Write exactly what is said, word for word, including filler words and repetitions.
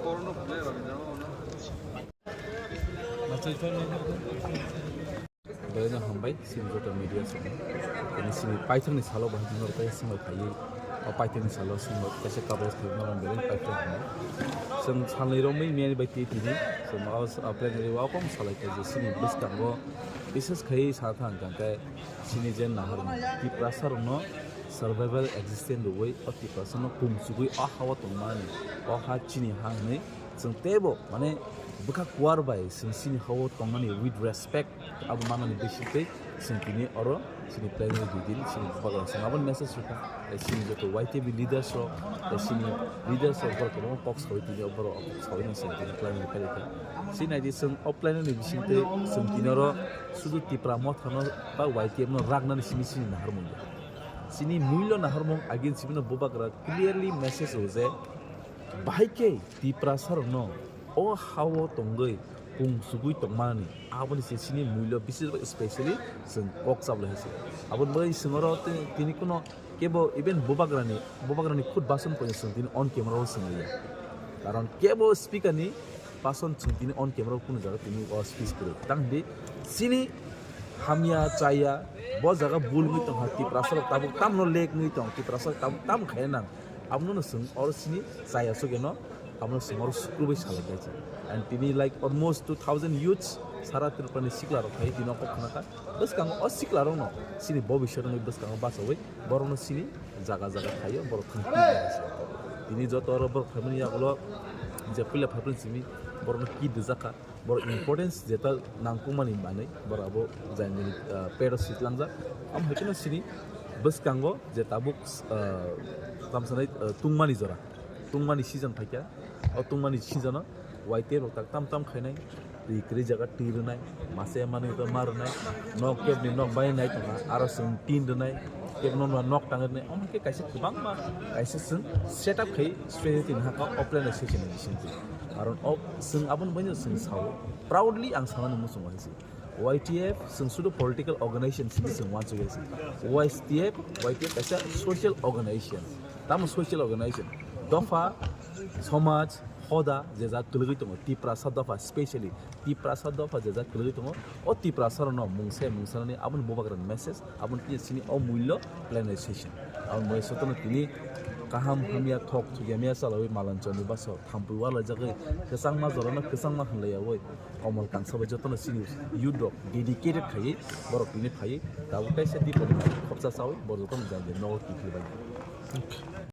Belai no hambai, chini joto media song. Tini chini paithakni salo bahai tini norok kaisa swnglai phaiwi. O paithakni salo chwng kaisa coverage khaima belai paithak hambai. Chwng salnwi romwi miyani bai twi tini. Chwng o plenary o kok salai kha je chini bwskango bises khai sa thang kha khe chini je naharmung Tiprasa rokno survival existence rwui o Tiprasa no pung chugui o ha o tongmani o ha chini ha hwnwi chwng teibo mane bwkha kuar bai chwng chini ha o tongmani with respect abo manani bisingtwi chwng tini oro chini plenary dui din chini bagra chwng aboni message rwkha. Tei chini joto Y T B leaders rok tei chini leaders rok borok kwbangma kok saui tini borok kok saui no chwng tini plenary phai rwkha. Chini naidi chwng o plenary bisingtwi chwng tini oro sudu Tipra Motha no ba Y T F no raknani chini chini naharmung ya. Chini mullo naharmung against chini bubagra clearly message rw je bahai khe Tiprasa rokno o ha o tongwi pung chugui tongmani aboni se chini mullo bises specially chwng kok chablai hai se. Aboni bagwi chwng oro tini kuno kebo even bubagrani bubagrani khud bason poino chwng tini on camera o chwng liya. Karon kebo speaker ni bason chwng tini on camera o kunu jaga tini o speech kwrwi. Tang di chini hamya chaya bo jaga bul wngwi tongkha Tiprasa rok tabuk tamno lek wngwi tong Tiprasa rok tabuk tam khaya nang. Abono no chwng oro chini chaya sugeno abono chwng oro sukrubwi salai kha. And tini like almost two thousand youths sara Tripura ni sikla rok khai tini o kok khna kha. Bwskango o sikla rokno chini bobiswt wngwi bwskango bachawi borokno chini jaga jaga khaio borok thang thang jaga se. Tini joto oro borok phaimani yagulo je puila phaiphru simi borokno kit rijak kha. Borok importance jeta nangkukmani manwi borok abo jani jani pet o sitlangjak. Amo hai kheno chini bwskango je tabuk tamsanai tungmani jora tungmani season phaikha. O tungmani season o Y T F rok tak tam tam khainai. Twi kwrwi jaga twi rwnai, masa manwi to ma rwnai, nok kebni nok bai nai tongkha, aro chwng tin rwnai, kebno no nok tang rwnai, omo khe kaisa kwbangma kaisa chwng setup khai strategy tini hakha offline session ni bisingtwi. Karon o chwng aboni bai chwng sao, proudly ang sanani muchungo hai se. Y T F chwng sudu political organization simi chwng uansuk ya se. Y T F, Y T F kaisa social organization. Tamo social organization? Dopha, somaj, hoda je jak kwlwgwi tongo, Tiprasa dopha specially Tiprasa dopha je jak kwlwgwi tongo, o Tiprasa rokno mungsa mungsa nani aboni bubagrani message, aboni tini chini o mullo planetization. Aboni bai sotono tini kaham hamya thok thukya miya chalawi malanchani baso thampui walaijagwi kwchangma jorano kwchangma hwnlaiyawi Komol Kangsa bai jotono chini youth rok dedicated khaiwi borok tini phaiwi tabuk kaisa dipori khoroksa chawi borok jotono jai jai nogo kiphilbai.